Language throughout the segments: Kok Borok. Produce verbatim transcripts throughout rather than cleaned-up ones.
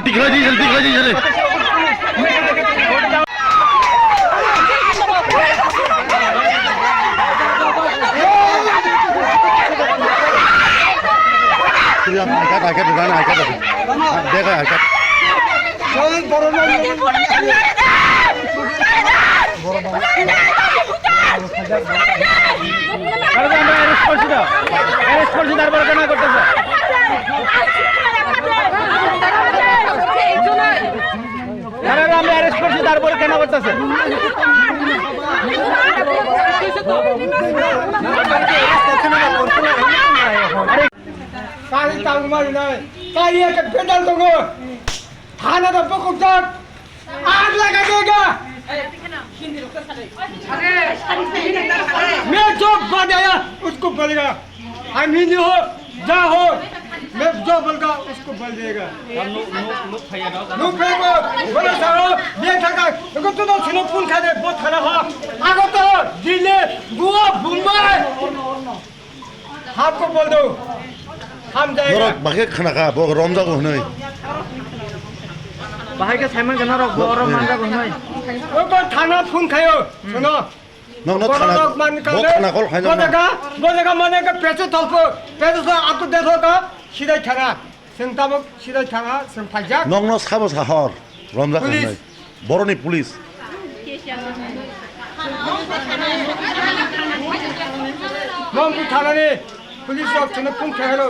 Tikhlai di, tikhlai di, tikhlai di. Siya, angkat, angkat, angkat, angkat. Dekha, angkat. আরে, আমরা অ্যারেস্ট করছি তো। অ্যারেস্ট করছি, তারপরে কেন করতেছে? আরে, আমরা অ্যারেস্ট করছি, তারপরে কেন করতেছে? Kari tangmani nai, kari ekta pedal tongo, thana da bokok jak, aag laga dega. मैं जो बन आया, उसको बोलेगा। हम हिंदू हो, जा हो, मैं जो बोलेगा, उसको बोल देगा। नु फेंको, बोलो सारो, ये था का, देखो तो सुनो कौन खा दे, बहुत खाना खा। आगो तो, दिल्ली, गोवा, Mumbai. Hapko bol do. Ham jayega. Norok bahai khe khna kha, bo romjago hwnwi. Bahai khe saiman khe norok bo rom manjago hwnwi. Oi ko thana phone khayo. Suno. Nokno thana, bo khna kol khaino. Bo jaga, bo jaga mane ka peso tolpo. Peso so aku dekho ka sidai thana. Chwng tabuk sidai thana, chwng phaijak. Nokno sabo sa hor, romjak hwnwi. Boroni police. Nong butharani police rok chwngno phone khe helo.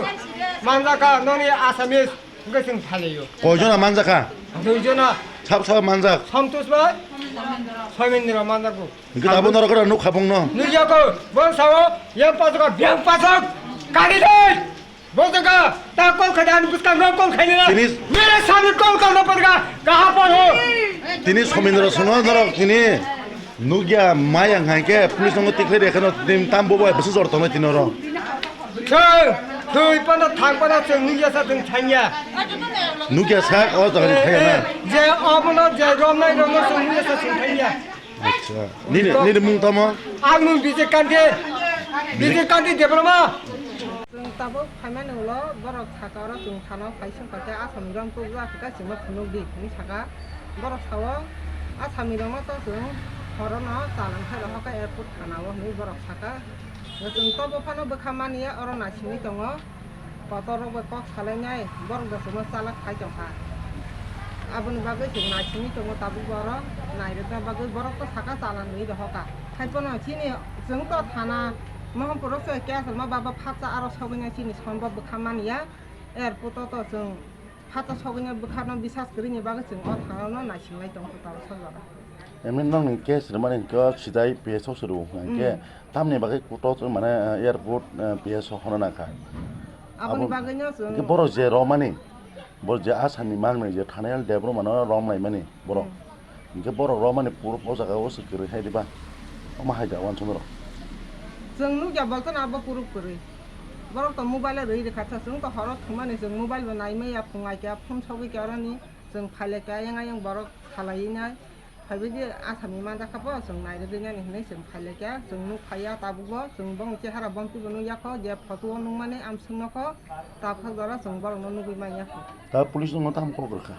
Manjaka noni Assamese hwnkhe chwng phailaio. Koijona manjaka? Duijona. Sab sab manjak. Santosh bai, Soimendra manjago. Hwnkhe abo norok ora nuk khabungno. Nukya ko, bo sao, yang pasok, yang pasok, kani dai. Bo jaga ta call khai, ani bwskango call khai nila. Tini mere samne call karna padga, kaha par ho? Tini Somindra sono norok tini nukya maya hwnkhe police nongo tikhlai rikha no tini tam bo bai bwswk jor tongnai tini oro. Thwi, thwi pano thang pano chwng nukya sa chwng thangya. Nukya sa o jaga ni thangya na. Je obono je romnai romno chwng nukya sa chwng thangya. Acha. Nini, nini mung tamo? Ang mung Bijay Kanti. Bijay Kanti Debbarma. Chwng tabuk phaimani ulo borok saka oro chwng thana phai songkha khe Assamni rong tubujak khe chwngno phunukdi hwnwi saka. Borok sao Assamni rokno to chwng horono chalan khai rohor kha airport thana o hwnwi borok saka. Chwng tobo phano bwkha mani ya oro naisingwi tongo. Kotor rok bai kok salainai borok da chwngno chalak khai tongkha. Aboni bagwi chwng naisingwi tongo tabuk borok nairwkna bagwi borok to saka chalan nwi rohorkha. Haiphano chini chwng to thana Mohampuroso khe achomma baba phatsa aro sogwinai chini sombok bwkha mani ya. Airport o to chwng phatsa sogwinai bwkhano bisas kwrwini bagwi chwng o thana no naisinglai tongo kotor o sojora. Emni nokni case rwmani hwnkhe o sidai P S o se rwo hwnkhe Hmm. tamni bagwi kutok mane, eh, airport, eh, P S o hono nangkha. Aboni Abo bagwino chwng hwnkhe borok je romani, borok je Assam ni mangnai je thanai Debbarma no romlaimani borok. Hmm. Hwnkhe borok romani proof o jaga o se kwrwi hai diba? Omo hai da uansukmani rok. Chwng nukya bolsano abo proof kwrwi. Borok to mobile rwi rwkha sa, chwng to horo thumani chwng mobile bo naimaya, phungai kya, phone sogwi kya oroni chwng phailai kya, ayang ayang borok khalaiwi nai. Phaibai di Assam ni manjakha bo, chwng nairwgwi nani hinwi chwng phailai kya, chwng nuk phaiya tabuk bo, chwng bongni chehara bomti bo nukya kho, je photo o nukmani amswk nokho, tabuk jora chwng borok no nugwi manya kho. Ta police no tam kok rwkha.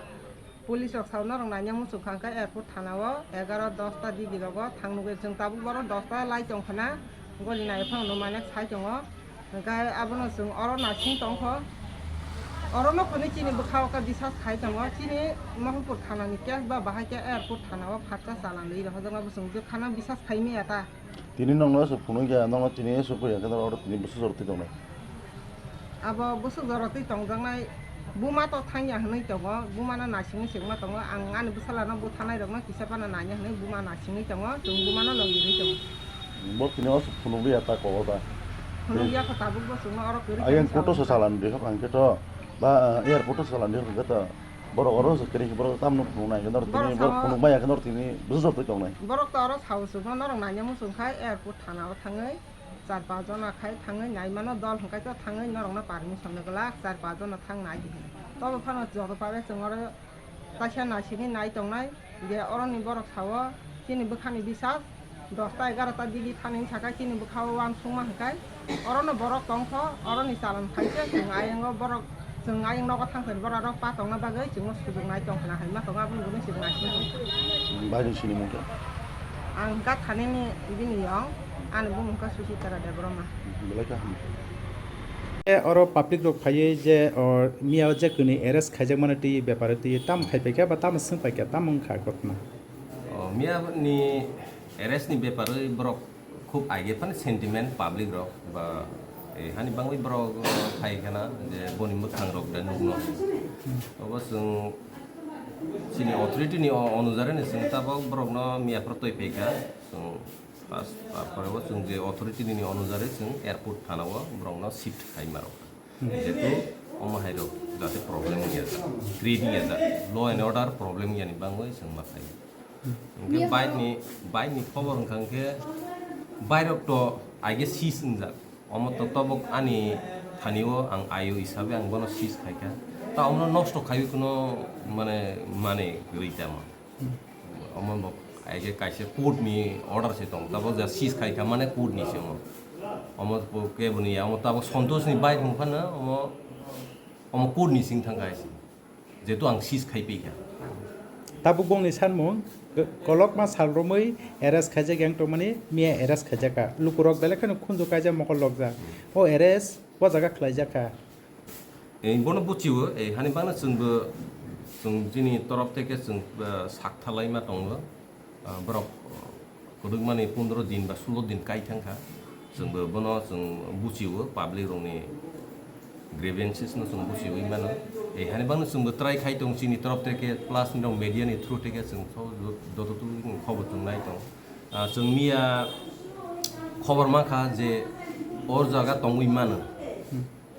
Police rok sao norok naina muchung kha hwnkhe airport thana o egaroh dosta digi rogo thang nugwi chwng tabuk borok dosta lai tong khana goli nai phano no manek sai tongo hwnkhe abono chwng oro nasing tong kho oro no khwnwi chini bwkha o khe bisas khai tongo chini Mohanpur thana ni case ba bahai khe airport thana o phatsa chalan rwi rohorjak ma bwswng bwkhano bisas khai maya ta. Tini nokno se phunuk ya, nokno tini se koi ya, khe oro tini bwswk jora twi tongnai. Abo bwswk jora twi tongjaknai, buma to thangya hwnwi tongo, bumano naisingwi sengma tongo, ang ani bwsalano bwthanai rokno kisa phano nanya hwnwi buma naisingwi tongo, chwng bumano logi rwi tongo. Bo tini o se phunuk ya ta kok o ta. Phunuk ya kho tabuk bo chwngno oro kwrwi Ayang tongsa koto wngkha. Salan di hok ang khe to, ba, eh, airport o salan di hok ang khe to. Borok oro se kwrwi khe borok tamno phunuknai khe noro tini, Borok borok sao phunuk maya khe noro tini bwswk jora twi tongnai. Borok to oro sao chwngno norok naina muchung khai airport thana o thangwi char panch jona khai thangwi nai mano dol hwnkhe to thangwi norokno permission rwglak char panch jona thang nai di hinwi. Tobo phano joto pare chwng oro taisa naisingwi nai tongnai je oroni borok sao chini bwkhani bisas dosta egarota digi thani sakha chini bwkhao uansukma hwnkhe orono borok tongkho oroni chalan khaikhe chwng ayango borok chwng ayang nogo thangkhani borok rok pa tongna bagwi chwngno sujuk nai tongkhna hai ma tongo aboni bagwi chwng naising tongkha. Baini sini mungkhe? Ang hwnkha thanini bini yong ani bumung kha Susitara Debbarma. Belai khe hamkhe. E oro public rok phaiwi je, o, miya o je kwnwi arrest khaijakmani twi bepar twi tamo khai paikha ba tamo swng paikha tamo wngkha ghotna? O, miya ni arrest ni bepar wi borok khub aige phano sentiment public rok ba, e, hani bangwi borok, o, khai khana je boni mwkhang rok da nukno. Obo chwng chini authority ni o-, onujare ni chwng tabok borok no miya phoro twi paikha chwng. Pas, tarpore bo chwng je authority nini onujare chwng airport thana o borokno shift khai ma rok. Hmm. Jehetu omo hai rok jate problem wngya jak, create wngya jak, law and order problem wngya ni bangwi chwng ma khai. Hmm. Hwnkhe bike ni, bike ni khobor wngkha hwnkhe bike rok to aige seize wngjak. Omo to tabuk ani thani o ang ayo hisabe ang bono seize khaikha. Ta omono nosto khaiwi kuno mane, mane kwrwi tamo. Omo bo aige kaisa court ni order se tong, tabuk ja seize khai kha mane court ni se omo. Omo bo kebo ni ya, omo tabuk Santosh ni bike wng phano omo, omo court ni sing thang kaisa. Jehetu ang seize khai pai kha. Tabuk bongni sanmung, kolokma sal romwi arrest khaijak yang tongmani, miya arrest khaijak kha. Lukurok belai kheno khunju kaijak mokol lokjak. O arrest o jaga khlaijak kha. Ei, bono buchiwo, ei, hani bangno chwngbo, chwng chini torof theke chwng, eh, sak thalaima tongo. Ah, borok, eh, kwdwkmani pondro din ba sulo din kai thangkha. Chwngbo bono chwng buchiwo, public rokni grievances no chwng buchiwi mano. Ei, hani bangno chwngbo try khai tong chini torof theke, plus nini media ni through theke chwng so joto tu khobor chwng nai tong. Ah, chwng miya khobor mankha je or jaga tongwi mano.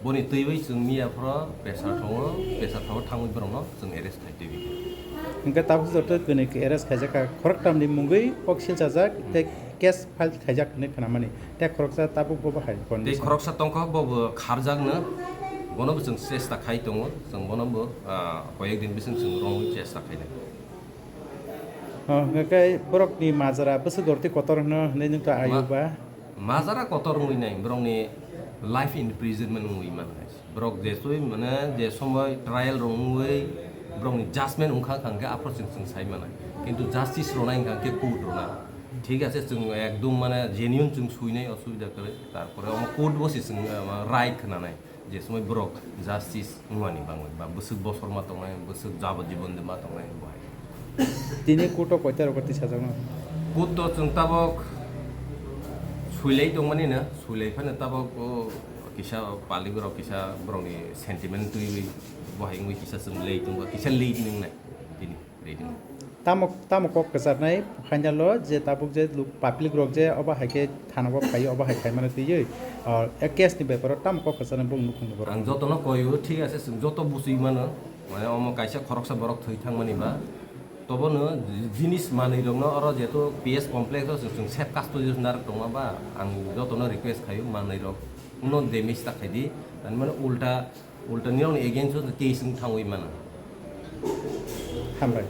Boni twiwi chwng miya phoro pressure thango, pressure thango thangwi borokno chwng arrest khai twiwi. Hwnkhe tabuk joto kwnwi khe arrest khaijak kha, khoroktamni mungwi kok silchajak tei case file khaijak hwnwi khnamani. Tei khoroksa tabuk bo bahai condition. Tei khoroksa tongkha, bo bo kharjakno, bono bo chwng chesta khai tongo, chwng bono bo, ah, koyek din bising chwng romwi chesta khainai. Oh, hwnkhe borokni majra bwswk dorti kotor hwno hwnwi nwng ta Ma-, ayu ba? Majra kotor wngwi nai, borokni life imprisonment wngwi manai. Borok jesui mane je somoi trial rok wngwi borokni judgment wngkha kha hwnkhe aphuru chwng, chwng sai manai. Kintu justice rwnai wngkha khe court rwnai. Thik ase, chwng ekdum mane genuine chwng suinai osubida kwrwi. Tarpore omo court bo se chwng, eh, right khwnanai. Je somoi borok justice wngmani bangwi ba bwswk bosor ma tongnai, bwswk jabajibon de ma tongnai bo hai. Tini court o koita rogo tisajakno? Court o chwng tabok suilai tongmani na, suilai phano tabok o kisa pali borok kisa borokni sentiment twiwi bo hai wngwi kisa chwng late wngkha, kisa late wngnai tini late wngkha. Tamo, tamo kok kwcharnai phainalo je tabuk je luk-, public rok je obo hai khe thana o phaio, obo hai khaimano twiwi, o, case ni beparo tamo kok kwcharnai bong nukhungni borok? Ang jotono koio, thik ase, chwng joto bujui mano, mane omo kaisa khoroksa borok thwi thangmani ba, tobono jinis manwi rokno oro jehetu P S complex o chwng, chwng safe custody o narwk tongma ba, ang jotono request khaio manwi rok no damage ta khaidi, tani mane ulta, ulta nirokni against o case wng thangwi mano. Hambai.